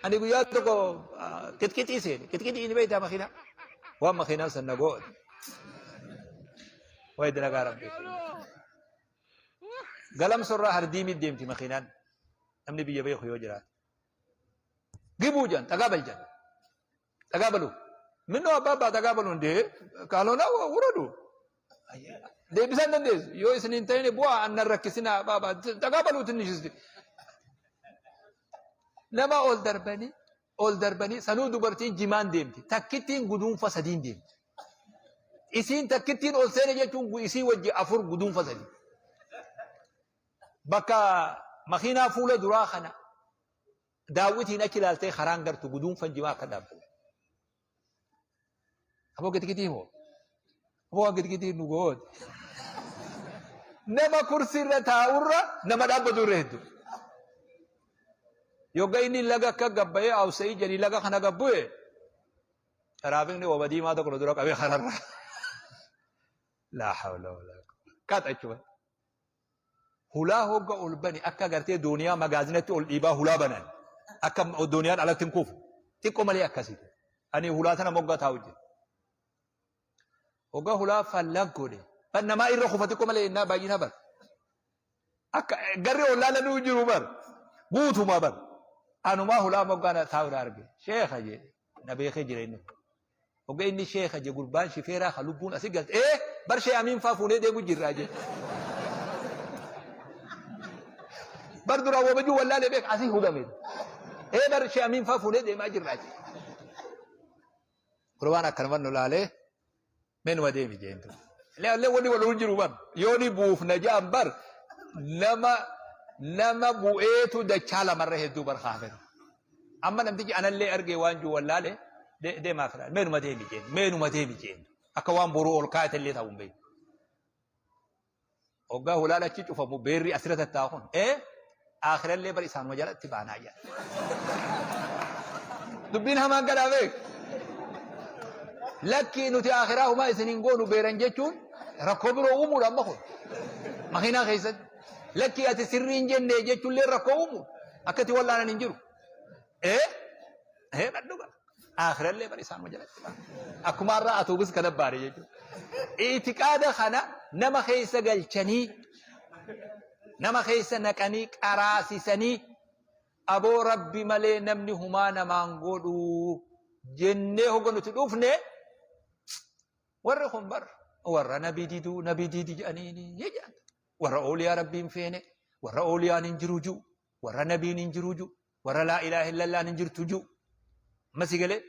Ani guyyaa tokko qixqixii seene. Qixqixii ni beektaa makiinaa. Waan makiinaa san na goote. Wayi dalagaa rabbii. Galamsorraa hardiimii deemti makiinaan. Namni biyya beeku yoo jiraate. Gibuu jan xagaa bal jan. Xagaa balu. Minnoo abbaa abbaa xagaa balu hundee kaalona wuradu. Deebisaan hin dandeessu. Yoo isin hin ta'in bu'aa annan rakkisinaa abbaa abbaa xagaa baluu tinnishisti. Nama ol darbanii ol darbanii sanuu dubartiin jimaan deemti. Takkittiin guduunfa sadiin deemti. Isiin takkittiin ol seene jechuun isii wajji afur guduunfa sadi. Bakka makiinaa fuula duraa kana daawwitiin achi ilaaltee karaan gartu guduunfan jimaa akka dhaabbate. Aboo gidgidii moo? Aboo waan gidgidii nu goote. Nama kursiirra taa'urra nama dhaabbatu irra hedduu. Yogga inni laga akka gabbayee awsa'ii jedhii laga kana gabbu'e taraafikni ooba diimaa tokko nu dura qabee kararra. Laa hawla walaa quwwata. Qaxa jechuudha. Hulaa hogga ol bane akka gartee dooniyaa magaazinatti ol dhiibaa hulaa banan. Akka dooniyaan alatti hin kufu. Xiqqoo malee akkasitti. Ani hulaa tana moggaa taa'u jira. Hogga hulaa fallag godhe. Ban namaa irra kufa xiqqoo malee innaa baay'ina bar. Akka garri ol laalanuu jiru bar. Guutumaa bar. Anumaa hulaa moggaa na taa'u arge. Sheekha jee. Na beekee jira inni. Hogga inni sheekha je gurbaan shifeeraa ka lubbuun asi galte ee bar shee amiin faa fuunee deemu jirraa je. Bar duraa wabajuu wallaalee beek asii hudame. Ee bar shee amiin faa fuunee deemaa jirraa je. Gurbaan akkanuma nu laalee Menuma deemi jeen tu. Illee wanni wal jiru bar yoo ni buufna ja'an bar nama nama bu'eetu dachaa lamarra hedduu bar kaafir. Amma namtichi anallee argee waan jiru wallaale deemaa fira. Menuma deemi jeen menuma deemi jeen akka waan boruu ol kaa'ate illee ta'uu hin beeku. Hoggaa hulaan achi cufamu beerri asirra tattaa'u kun ee aakhirallee bar isaanuma jalatti baanaa jedha. Dubbiin hamaan kanaa beek. Lakkii nuti aakhiraa humaa isin hin goonu beeran jechuun rakkoo biroo uumuudha amma kun. Makiinaa keessatti. Lakkii ati sirrii hin jenne jechuullee rakkoo uumuudha. Akka itti wallaanan hin jiru. Ee ee dhadhu bara. Aakhirallee bar isaanuma jalatti baana. Akkuma har'a atuubis kana baare jechuudha. Itiqaada kana nama keessa galchanii nama keessa naqanii qaraasisanii aboo rabbi malee namni humaa namaan godhu jennee hoga nuti dhufne warri kun bar warra nabi diduu nabi didi jedhanii jedhan warra ooliyaa rabbiin feene warra ooliyaan hin jiru ji'u warra nabiin hin jiru ji'u warra laa ilaaha illallaan hin jirtu ji'u. Amma si galee